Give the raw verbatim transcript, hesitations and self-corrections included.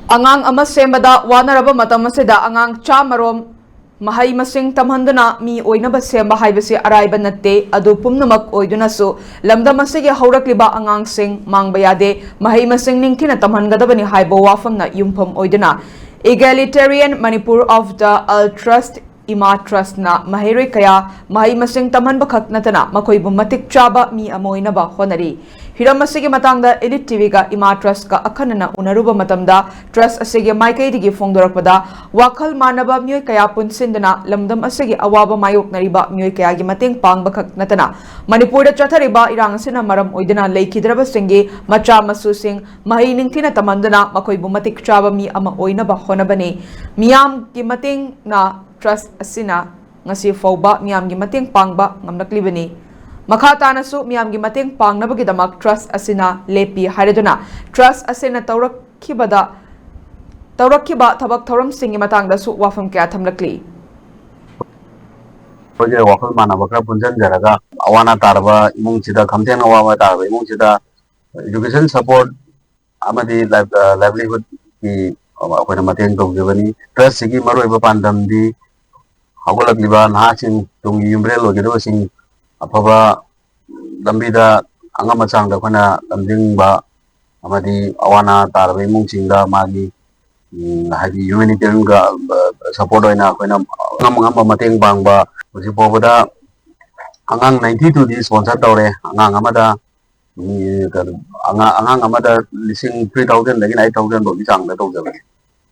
ꯑꯉꯥꯡ ꯑꯃ ꯁꯦꯝꯕꯗ ꯋꯥꯅꯔꯕ ꯃꯇꯝ ꯑꯁꯤꯗ ꯑꯉꯥꯡ ꯆꯥꯝꯃꯔꯣꯝ ꯃꯍꯩ ꯃꯁꯤꯡ ꯇꯝꯍꯟꯗꯨꯅ ꯃꯤ ꯑꯣꯏꯅꯕ ꯁꯦꯝꯕ ꯍꯥꯏꯕꯁꯤ ꯑꯔꯥꯏꯕ ꯅꯠꯇꯦ꯫ ꯑꯗꯨ ꯄꯨꯝꯅꯃꯛ ꯑꯣꯏꯗꯨꯅꯁꯨ ꯂꯝꯗꯝ ꯑꯁꯤꯒꯤ ꯍꯧꯔꯛꯂꯤꯕ ꯑꯉꯥꯡꯁꯤꯡ ꯃꯥꯡꯕ ꯌꯥꯗꯦ꯫ ꯃꯍꯩ ꯃꯁꯤꯡ ꯅꯤꯡꯊꯤꯅ ꯇꯝꯍꯟꯒꯗꯕꯅꯤ ꯍꯥꯏꯕ ꯋꯥꯐꯝꯅ ꯌꯨꯝꯐꯝ ꯑꯣꯏꯗꯨꯅ Egalitarian Manipur of the Al Trust, ꯏꯃꯥ ꯇ꯭ꯔꯁꯅ ꯃꯍꯩꯔꯣꯏ ꯀꯌꯥ ꯃꯍꯩ ꯃꯁꯤꯡ ꯇꯝꯍꯟꯕ ꯈꯛ ꯅꯠꯇꯅ ꯃꯈꯣꯏꯕꯨ ꯃꯇꯤꯛ ꯆꯥꯕ ꯃꯤ ꯑꯃ ꯑꯣꯏꯅꯕ ꯍꯣꯠꯅꯔꯤ꯫ ꯍꯤꯔꯝ ꯑꯁꯤꯒꯤ ꯃꯇꯥꯡꯗ Elite ꯇꯤꯚꯤꯒ ꯏꯃꯥ ꯇ꯭ꯔꯁꯀ ꯑꯈꯟꯅꯅ ꯎꯅꯔꯨꯕ ꯃꯇꯝꯗ ꯇ꯭ꯔꯁ ꯑꯁꯤꯒꯤ ꯃꯥꯏꯀꯩꯗꯒꯤ ꯐꯣꯡꯗꯣꯔꯛꯄꯗ ꯋꯥꯈꯜ ꯃꯥꯟꯅꯕ ꯃꯤꯑꯣꯏ ꯀꯌꯥ ꯄꯨꯟꯁꯤꯟꯗꯨꯅ ꯂꯝꯗꯝ ꯑꯁꯤꯒꯤ ꯑꯋꯥꯕ ꯃꯥꯌꯣꯛꯅꯔꯤꯕ ꯃꯤꯑꯣꯏ ꯀꯌꯥꯒꯤ ꯃꯇꯦꯡ ꯄꯥꯡꯕ ꯈꯛ ꯅꯠꯇꯅ ꯃꯅꯤꯄꯨꯔꯗ ꯆꯠꯊꯔꯤꯕ ꯏꯔꯥꯡ ꯑꯁꯤꯅ ꯃꯔꯝ ꯑꯣꯏꯗꯨꯅ ꯂꯩꯈꯤꯗ꯭ꯔꯕꯁꯤꯡꯒꯤ ꯃꯆꯥ ꯃꯁꯨꯁꯤꯡ ꯃꯍꯩ ꯅꯤꯡꯊꯤꯅ ꯇꯝꯍꯟꯗꯨꯅ ꯃꯈꯣꯏꯕꯨ ꯃꯇꯤꯛ ꯆꯥꯕ ꯃꯤ ꯑꯃ ꯑꯣꯏꯅꯕ ꯍꯣꯠꯅꯕꯅꯤ꯫ ꯃꯤꯌꯥꯝꯒꯤ ꯃꯇꯦꯡꯅ ꯇ꯭ꯔꯁ ꯑꯁꯤꯅ ꯉꯁꯤ ꯐꯥꯎꯕ ꯃꯤꯌꯥꯝꯒꯤ ꯃꯇꯦꯡ ꯄꯥꯡꯕ ꯉꯝꯂꯛꯂꯤꯕꯅꯤ꯫ ꯃꯈꯥ ꯇꯥꯅꯁꯨ ꯃꯤꯌꯥꯝꯒꯤ ꯃꯇꯦꯡ ꯄꯥꯡꯅꯕꯒꯤꯗꯃꯛ ꯇ꯭ꯔꯁ ꯑꯁꯤꯅ ꯂꯦꯞꯄꯤ ꯍꯥꯏꯔꯗꯨꯅ ꯇ꯭ꯔꯁ ꯑꯁꯤꯅ ꯇꯧꯔꯛꯈꯤꯕꯗ ꯇꯧꯔꯛꯈꯤꯕ ꯊꯕꯛ ꯊꯧꯔꯝꯁꯤꯡꯒꯤ ꯃꯇꯥꯡꯗꯁꯨ ꯋꯥꯐꯝ ꯀꯌꯥ ꯊꯝꯂꯛꯂꯤ꯫ ꯑꯩꯈꯣꯏꯒꯤ ꯋꯥꯈꯜ ꯃꯥꯟꯅꯕ ꯈꯔ ꯄꯨꯟꯁꯤꯟꯖꯔꯒ ꯑꯋꯥ ꯑꯅꯥ ꯇꯥꯔꯕ ꯏꯃꯨꯡꯁꯤꯗ, ꯈꯝꯊꯦꯡꯅ ꯑꯋꯥꯕ ꯇꯥꯔꯕ ꯏꯃꯨꯡꯁꯤꯗ education support ꯑꯃꯗꯤ livelihood ꯀꯤ ꯑꯩꯈꯣꯏꯅ ꯃꯇꯦꯡ ꯇꯧꯖꯕꯅꯤ꯫ ꯇ꯭ꯔꯁꯁꯤꯒꯤ ꯃꯔꯨꯑꯣꯏꯕ ꯄꯥꯟꯗꯝꯗꯤ ꯍꯧꯒꯠꯂꯛꯂꯤꯕ ꯅꯍꯥꯁꯤꯡ, ꯇꯨꯡꯒꯤ ꯌꯨꯝꯕꯤꯔꯦꯜ ꯑꯣꯏꯒꯗꯕꯁꯤꯡ ꯑꯐꯕ ꯂꯝꯕꯤꯗ ꯑꯉꯝꯕ ꯆꯥꯡꯗ ꯑꯩꯈꯣꯏꯅ ꯂꯝꯖꯤꯡꯕ ꯑꯃꯗꯤ ꯑꯋꯥ ꯑꯅꯥ ꯇꯥꯔꯕ ꯏꯃꯨꯡꯁꯤꯡꯗ ꯃꯥꯒꯤ ꯎꯝ, ꯍꯥꯏꯗꯤ humanitarian ꯒ, ꯑ, support ꯑꯣꯏꯅ ꯑꯩꯈꯣꯏꯅ ꯑꯉꯝ ꯑꯉꯝꯕ ꯃꯇꯦꯡ ꯄꯥꯡꯕ꯫ ꯍꯧꯖꯤꯛ ꯐꯥꯎꯕꯗ ꯑꯉꯥꯡ ninety two ꯗꯤ sponsor ꯇꯧꯔꯦ꯫ ꯑꯉꯥꯡ ꯑꯃꯗ ꯃꯤ, ꯀꯩꯅꯣ, ꯑꯉꯥꯡ, ꯑꯉꯥꯡ ꯑꯃꯗ ꯂꯤꯁꯤꯡ three thousand ꯗꯒꯤꯅ eight thousand ꯐꯥꯎꯒꯤ ꯆꯥꯡꯗ ꯇꯧꯖꯕꯅꯤ꯫